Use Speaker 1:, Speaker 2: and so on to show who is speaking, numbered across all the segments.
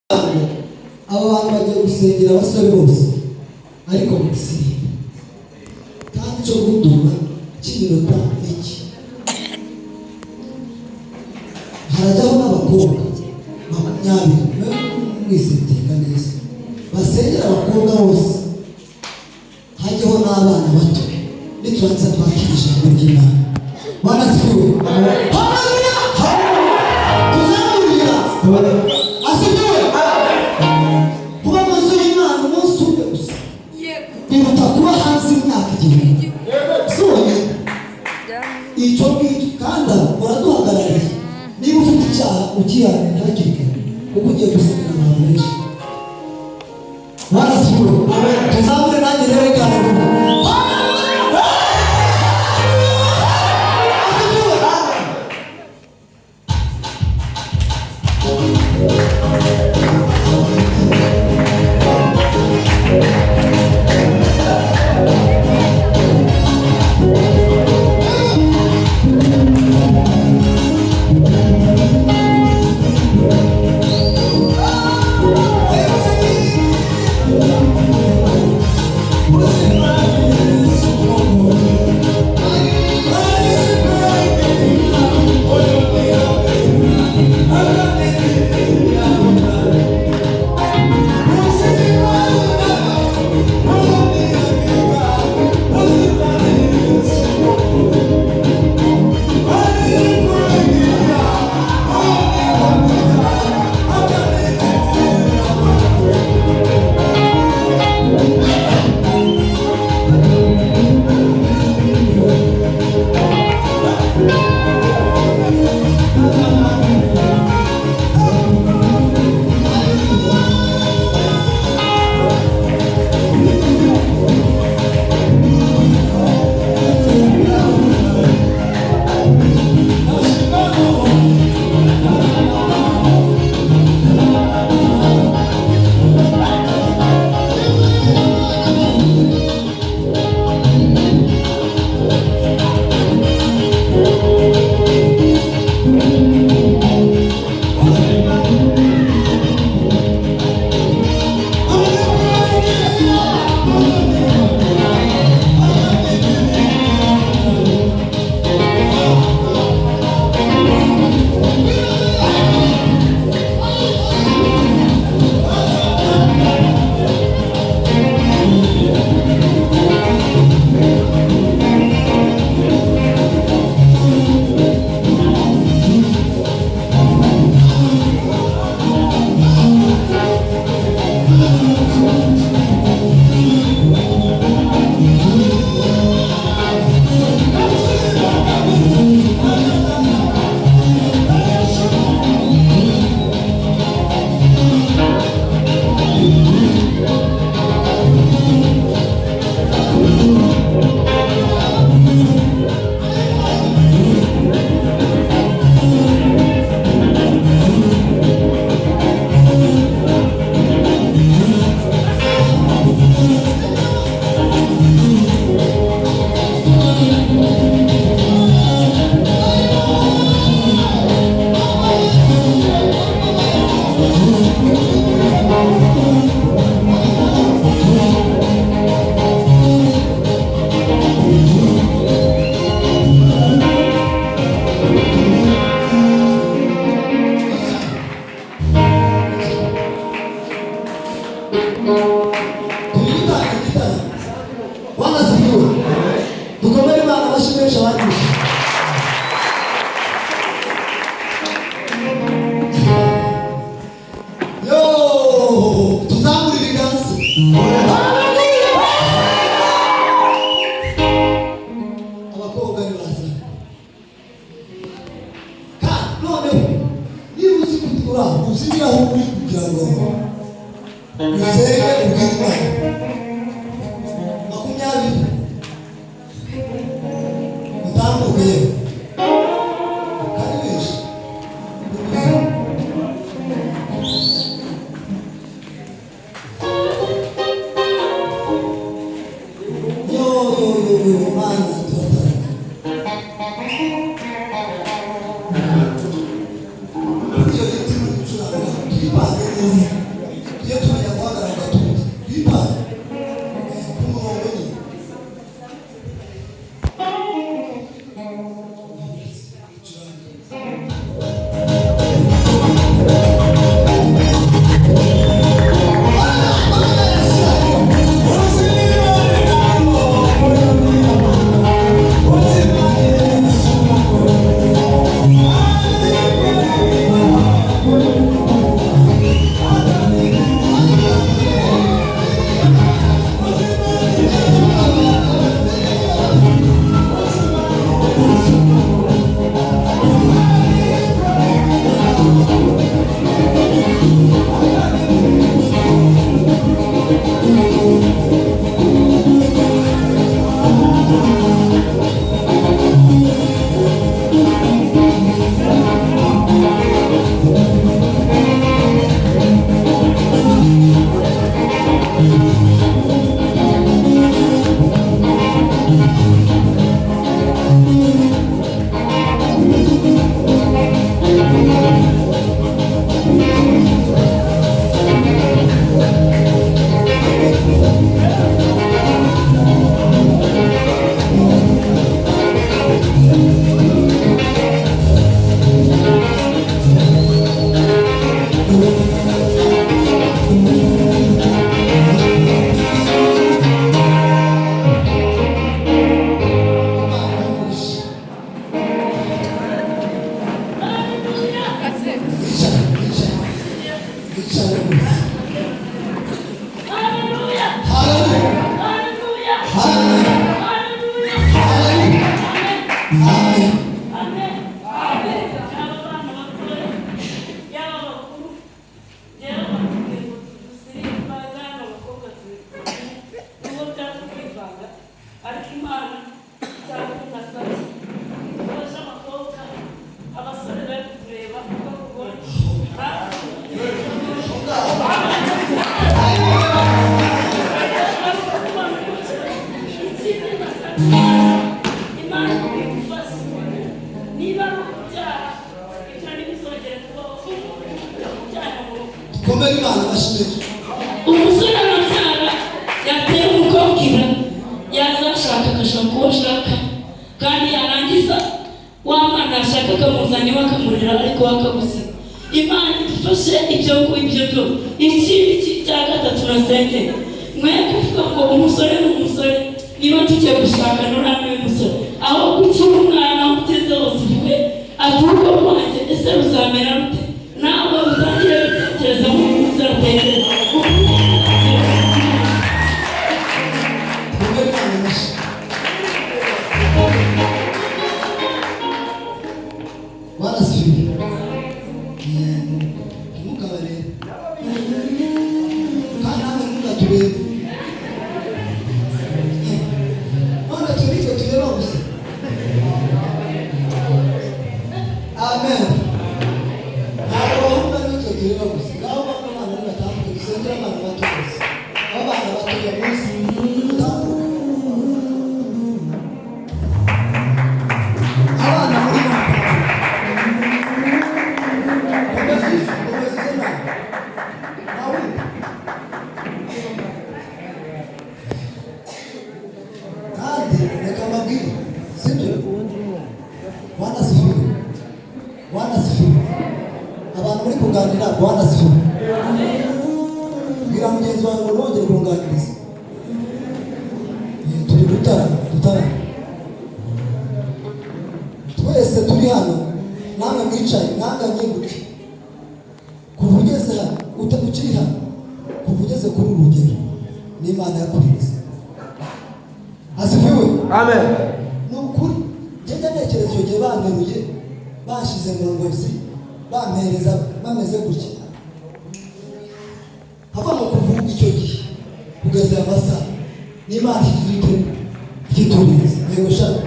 Speaker 1: Aba bantu bagiye gusengera abasore bose, ariko mu gisirimba kandi cyo guhundura cy'iminota mike. Harajyaho n'abakobwa 20, mwe mwisetinga neza, basengera abakobwa bose, hajyeho n'abana bato. Niturangiza twakira ijambo ry'Imana. Bwana asifiwe! Haleluya! Tuzamurira asifiwe. Kuba mu nzu y'Imana umunsi umwe gusa biruta kuba hanze imyaka 1000. Si wonyine icyo ngicyo, kandi uraduhagarariye. Niba ufite icyaha, ukihanira hakiri kare, kuko ugiye gusengera abantu benshi. Bwana asifiwe! Tuzamure nanjye rero cyane vuba. Asifiwe! Turi gutanga igitaramo. Bwana asifiwe! Dukomere Imana amashyi menshi abanyuze. Yo, tuzamure ibiganza. Haleluya! Abakobwa nibaza, kandi noneho niba uzi kutura, uzi aho uri kugira ngo usenge, ubwire Imana. 20, utambuke yewe, kandi benshi. Yo yo yo yo, Mana, turatarana. Iyo giti muri gucuranga, tuyipange neza. Imana ibahe. Wicara, wicara, wicara rwose.
Speaker 2: Hallelujah.
Speaker 1: Haleluya.
Speaker 2: Hallelujah.
Speaker 1: Haleluya.
Speaker 2: Hallelujah.
Speaker 1: Haleluya.
Speaker 2: Amen.
Speaker 1: Amen.
Speaker 2: Amen. Amen. Yaba abana batoya, yaba abakuru, njyewe batubwiye ngo dusirimba hano abakobwa turi kumwe, nubwo byaje kwivanga, ariko Imana izabikundasabye. Idufashe abakobwa, abasore bari kutureba uko kugoye. Ikindi nasabye Imana, idufashe. Niba ari ukubyara, ibyo ntibizongere kubaho, kubyara mu rugo.
Speaker 1: Dukomere Imana amashyi menshi.
Speaker 2: Umusore arabyara, yatera umukobwa inda, yazashaka agashaka uwo ashaka, kandi yarangiza wa mwana yashaka akamuzana iwe akamurera, ariko we akagusiga. Imana idufashe ibyo ngibyo byose. Ikindi cya gatatu nasengeye, mwe kuvuga ngo umusore ni umusore, niba tugiye gushaka nuriya niwe musore, aho gukira umwana, aho ugeze hose uvuge ati: "Urugo rwanjye ese ruzamera rute?" Nawe utangire gutekereza nk'uko umusore atekereza.
Speaker 1: Dukomere Imana amashyi. Bwana asifiwe. Ntimukabarebe kandi namwe ntimukaturebe. None twe nitwe tureba gusa? Amen. Ntabwo abahungu ari twe tureba gusa. Ngaho bano bana nibatambuke, dusengere abana bato gusa. Abo bana batoya munsi mutambuke. Abana muri bo mutambuke. Komeza uze, komeza uze nawe. Nawe. Kandi reka mbabwire, sibyo? Bwana asifiwe. Bwana asifiwe. Abantu muri kuganira, Bwana asifiwe. Bwira mugenzi wawe ngo ntongere kunganiriza. Turi gutarama, dutarama. Twese turi hano, namwe mwicaye, mwanganye gutya. Kuva ugeze hano, ukiri hano, kuva ugeze kuri uru rugero, n'Imana yakurinze. Asifiwe.
Speaker 3: Amen.
Speaker 1: Ni ukuri, njya ntekereza icyo gihe banteruye, banshyize mu ngobyi, bampereza bameze gutya, hava mu kuvuga icyo gihe kugeza aya masaha, n'Imana ikigize ite? Ikituriza. Yego shaka,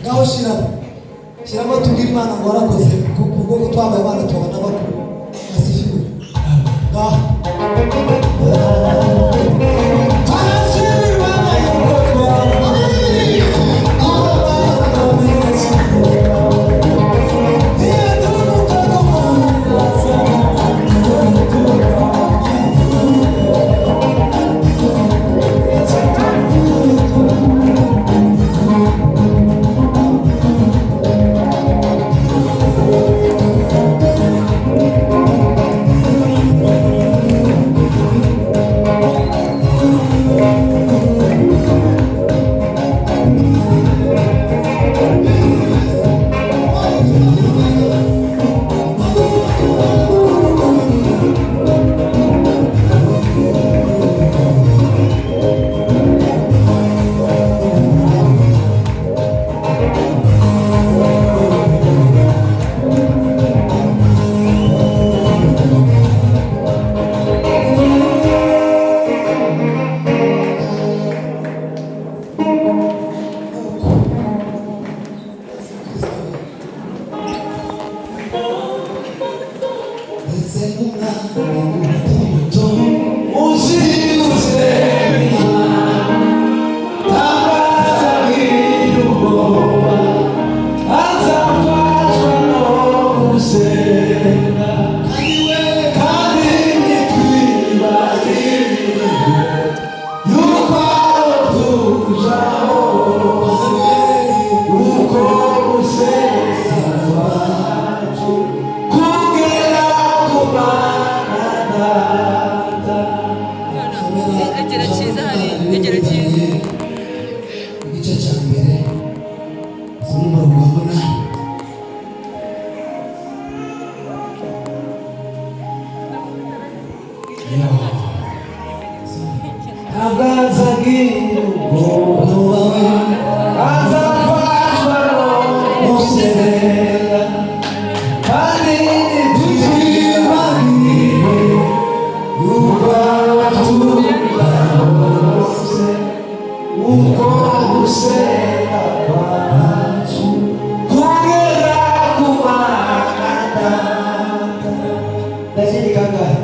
Speaker 1: ngaho shiramo, shyiramo, tubwire Imana ngo warakoze kubwo ko twabaye abana tukaba n'abakuru. Asifiwe. Ngaho.
Speaker 3: Turashima Imana yuko twabaye abana benshi. Iyo turuka ku mazi, iyo turuka.
Speaker 1: Ndetse n'umwana muto
Speaker 3: Uzi gusenga, ntabwo ubwoba, azafashwa no gusenga.
Speaker 1: Kandi we
Speaker 3: Kandi ntitwibagirwe yuko aho tuja hose, uko gusenga kwacu. Ntabwo azagira ubwoba, azafashwa no gusenga, kandi ntitwibagirwe yuko abatura bose uko gusenga kwacu kugera ku Mana Data. Ndakindi kangahe?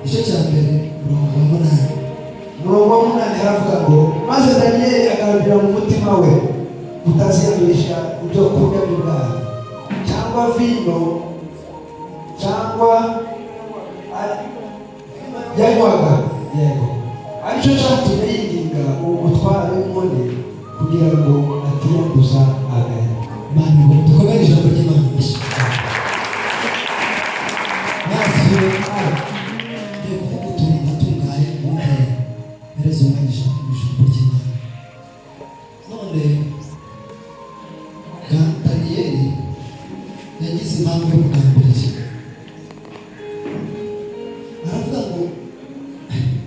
Speaker 1: Igice cya mbere, umurongo wa 8.
Speaker 3: Umurongo wa 8 haravuga ngo: "Maze Daniyeli agambira mu mutima we kutaziyandurisha ibyo kurya by'ubwami cyangwa vino cyangwa yanywaga." Yego, aricyo cyatumye yinginga uwo mutware w'inkone kugira ngo atiyanduza. Amen.
Speaker 1: Imana ngo dukomere ijambo ry'Imana amashyi. Nasiwe ngiye kuvuga utuntu nkatungaye, ubundi mpereze umwanya ijambo ry'Imana. None Daniyeli yagize impamvu yo kugambirira, aravuga ngo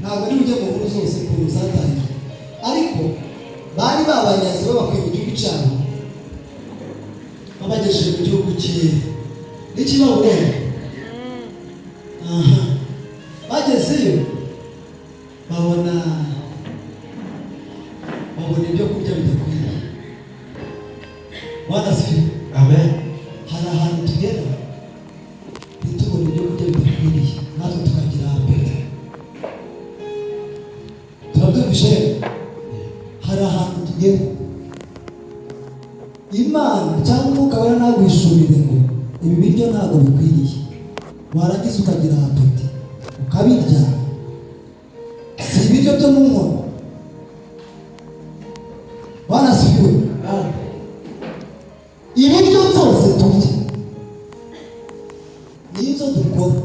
Speaker 1: ntabwo ari ujya mu nkuru zose ukuntu zatangiye, ariko bari babanyaze, babakuye mu gihugu cyabo, babagejeje mu gihugu n'ikibabuloni. Aha bagezeyo babona ibyo kurya bidakwiriye. Bwana asifiwe.
Speaker 3: Amen.
Speaker 1: Hari ahantu tugera ntitubone ibyo kurya bidakwiriye, natwe tukagira appétit. Turabyumvishe? Hari ahantu tugera Imana cyangwa Umwuka Wera ntaguhishurire ngo ibi biryo ntabwo bikwiriye, warangiza ukagira appétit ukabirya. Si ibiryo byo mu nkono. Bwana asifiwe. Ibiryo byose turya ni ibyo dukora,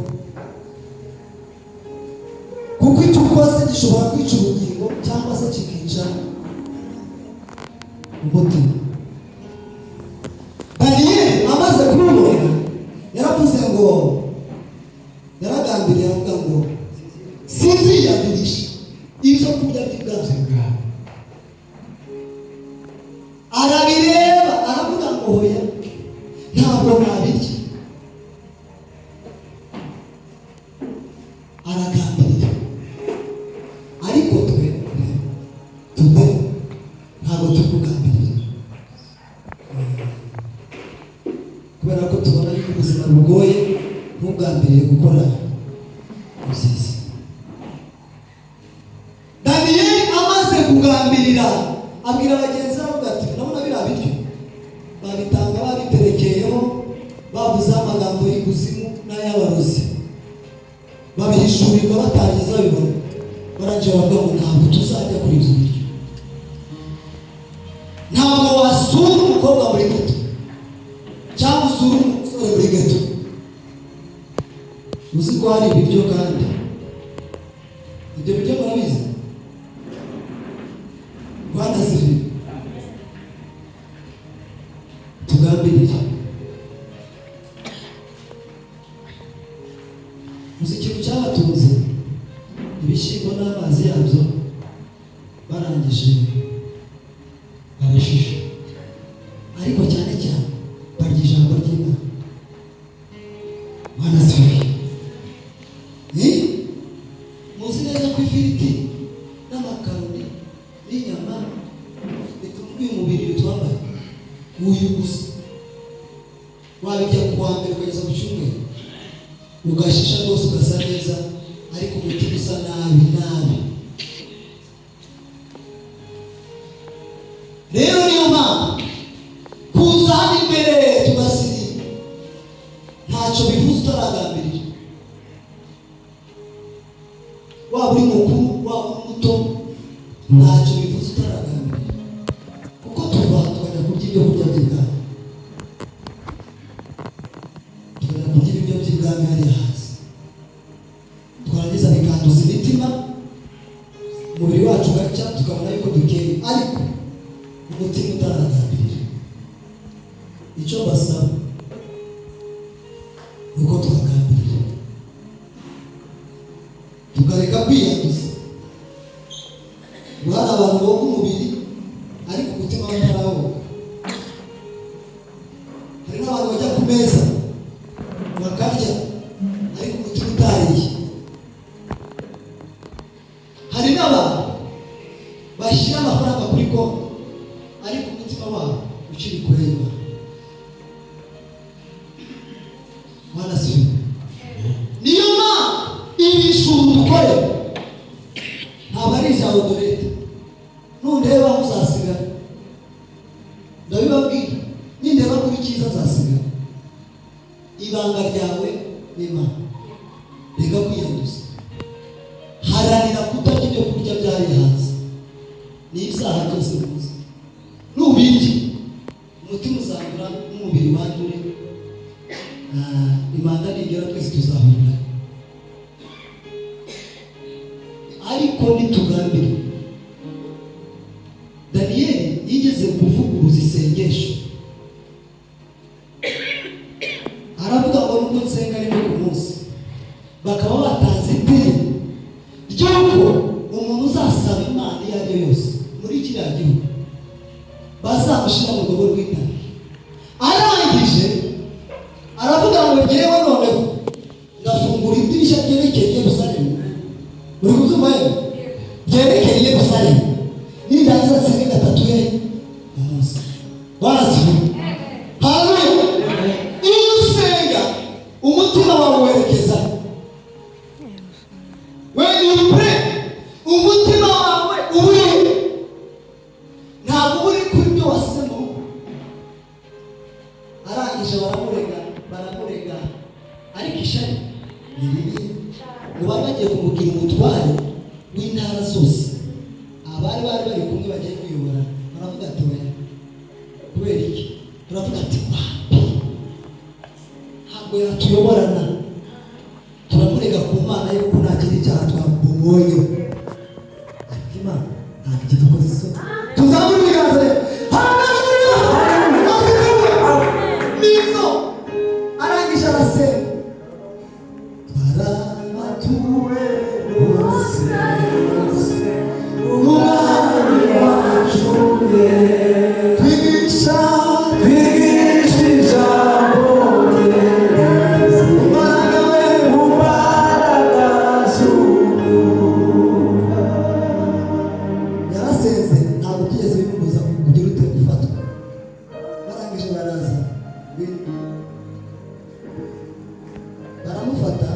Speaker 1: kuko icyo ukoze gishobora kwica ubugingo cyangwa se kikica umutima. Daniyeli amaze kubibona yaravuze ngo, yaragambiriye, aravuga ngo sinziyandurisha ibyo kurya by'ubwami. Arabireba, aravuga ngo hoya, ntabwo nabirya. Aragambirira. Ariko twe tude ntabwo turi kugambirira, kubera ko tubona yuko ubuzima bugoye. Ntugambirire gukora ibyiza. Daniyeli amaze kugambirira abwira bagenzi be, avuga ati ndabona biriya biryo babitanga babiterekeyeho, bavuzeho amagambo y'ikuzimu n'ay'abarozi, babihishurirwa batarigeze babibona. Barangije baravuga ngo ntabwo tuzajya kuri ibyo biryo. Ntabwo wasura umukobwa muri ghetto cyangwa usura umusore muri ghetto uzi ko hari ibiryo, kandi ibyo biryo murabizi. Rwanda sivile, tugambirire. Uzi ikintu cyabatunze? Ibishyimbo n'amazi yabyo. Barangije barashisha, ariko cyane cyane barya ijambo ry'Imana. Bwana asifiwe. Ni muzi neza ko ifiriti n'amakaroni n'inyama bitunga uyu mubiri bitwambaye uyu gusa, wabijya ku wa mbere ukageza ku cyumweru, ugashisha rwose, ugasa neza, ariko umutima usa nabi nabi. Rero niyo mpamvu kuza hano imbere tugasirimba ntacyo bivuze utaragambirira. Waba uri mukuru, waba uri muto, ntacyo bivuze utaragambirira, kuko tuva tukajya kurya ibyo kurya by'ibwami, tukajya kurya ibiryo by'ibwami hariya hasi, twarangiza bikanduza imitima, umubiri wacu ugacya, tukabona yuko dukeye, ariko umutima utaragambirira. Icyo basaba ni uko twagambirira. Tukareka kwiyanduza. Ubu hari abantu boga umubiri ariko umutima batarawoga. Hari n'abantu bajya ku meza bakarya ariko umutima utariye. Hari n'abantu bashyira amafaranga kuri konti ariko umutima wabo ukiri kure y'Imana. Bwana asifiwe. Niyo mpamvu ibishuru dukorera ntabwo ari ibya odorete. Nundeba uzasigara, ndabibabwira, nindeba kuri cyiza nzasigara. Ibanga ryawe n'Imana, reka kwiyanduza, haranira kutarya ibyo kurya byari hanze n'ibyaha byose muzi. Nubirya, umutima uzandura n'umubiri wandure. Imanda nigera twese tuzahurira, ariko nitugambire. Daniyeli yigeze kuvuguruza isengesho, aravuga ngo nubwo nsenga rimwe ku munsi, bakaba batanze itegeko ry'uko umuntu uzasaba Imana iyo ari yo yose muri kiriya gihugu bazamushyira mu rwobo rw'intare. Arangije aravuga ngo ngewe noneho ndafungura idirishya ryerekeye Yerusalemu. Uri kubyumva yewe? Ryerekeye Yerusalemu, nindangiza nsenge gatatu ye mu munsi. Bwana asifiwe. Haleluya. Iyo usenga, umutima wawe werekeza. When you pray, umutima wawe uba uri, ntabwo uba uri kuri byo wasize mu rugo. Arangije baramurega, baramurega, ariko ishari ni ribi. Ngo bari bagiye kumugira umutware w'intara zose, abari bari kumwe bagiye kuyobora baravuga ati: "Oya." Kubera iki? Turavuga ati: "Wapi, ntabwo yatuyoborana, turamurega ku Mana ye kuko nta kindi cyaha twamubonyeho." Ariko Imana ntabwo ikidukoze isoni. Tuzamure ibiganza rero. Haleluya! Nibyo. Arangije arasenga, twaramatuwe bose umwami wacu, twigisha
Speaker 3: Twigisha ijambo rye,
Speaker 1: imbaraga we,
Speaker 3: mu mbaraga z'umwuka.
Speaker 1: Yarasenze, ntabwo byigeze bimubuza kugira ute? Gufatwa. Barangije baraza baramufata,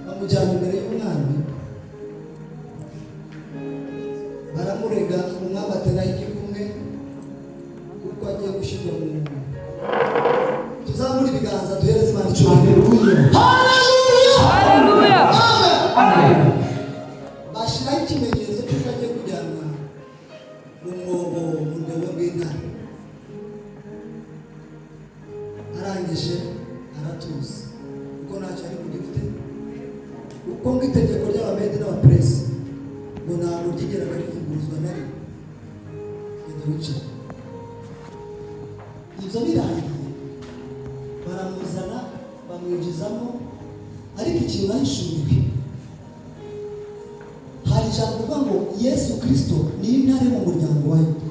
Speaker 1: bamujyana imbere y'umwami, baramurega. Umwami ateraho igikumwe kuko agiye gushyirwa mu. Tuzamure ibiganza, duhereze Imana icyubahiro.
Speaker 3: Haleluya.
Speaker 1: Haleluya!
Speaker 2: Haleluya!
Speaker 1: Amen. Bashyiraho ikimenyetso cy'uko agiye kujyanwa mu mwobo, mu rwobo rw'intare. Arangije aratuza kuko ntacyo ari bugifite, kuko ngo itegeko ry'Abamedi n'Abaperesi ngo ntabwo ryigeraga rivuguruzwa na rimwe. Genda wicara. Ibyo birangiye baramuzana, bamwinjizamo. Ariko ikintu nahishuriwe, hari ijambo rivuga ngo Yesu Kirisito ni intare mu muryango wa Yuda.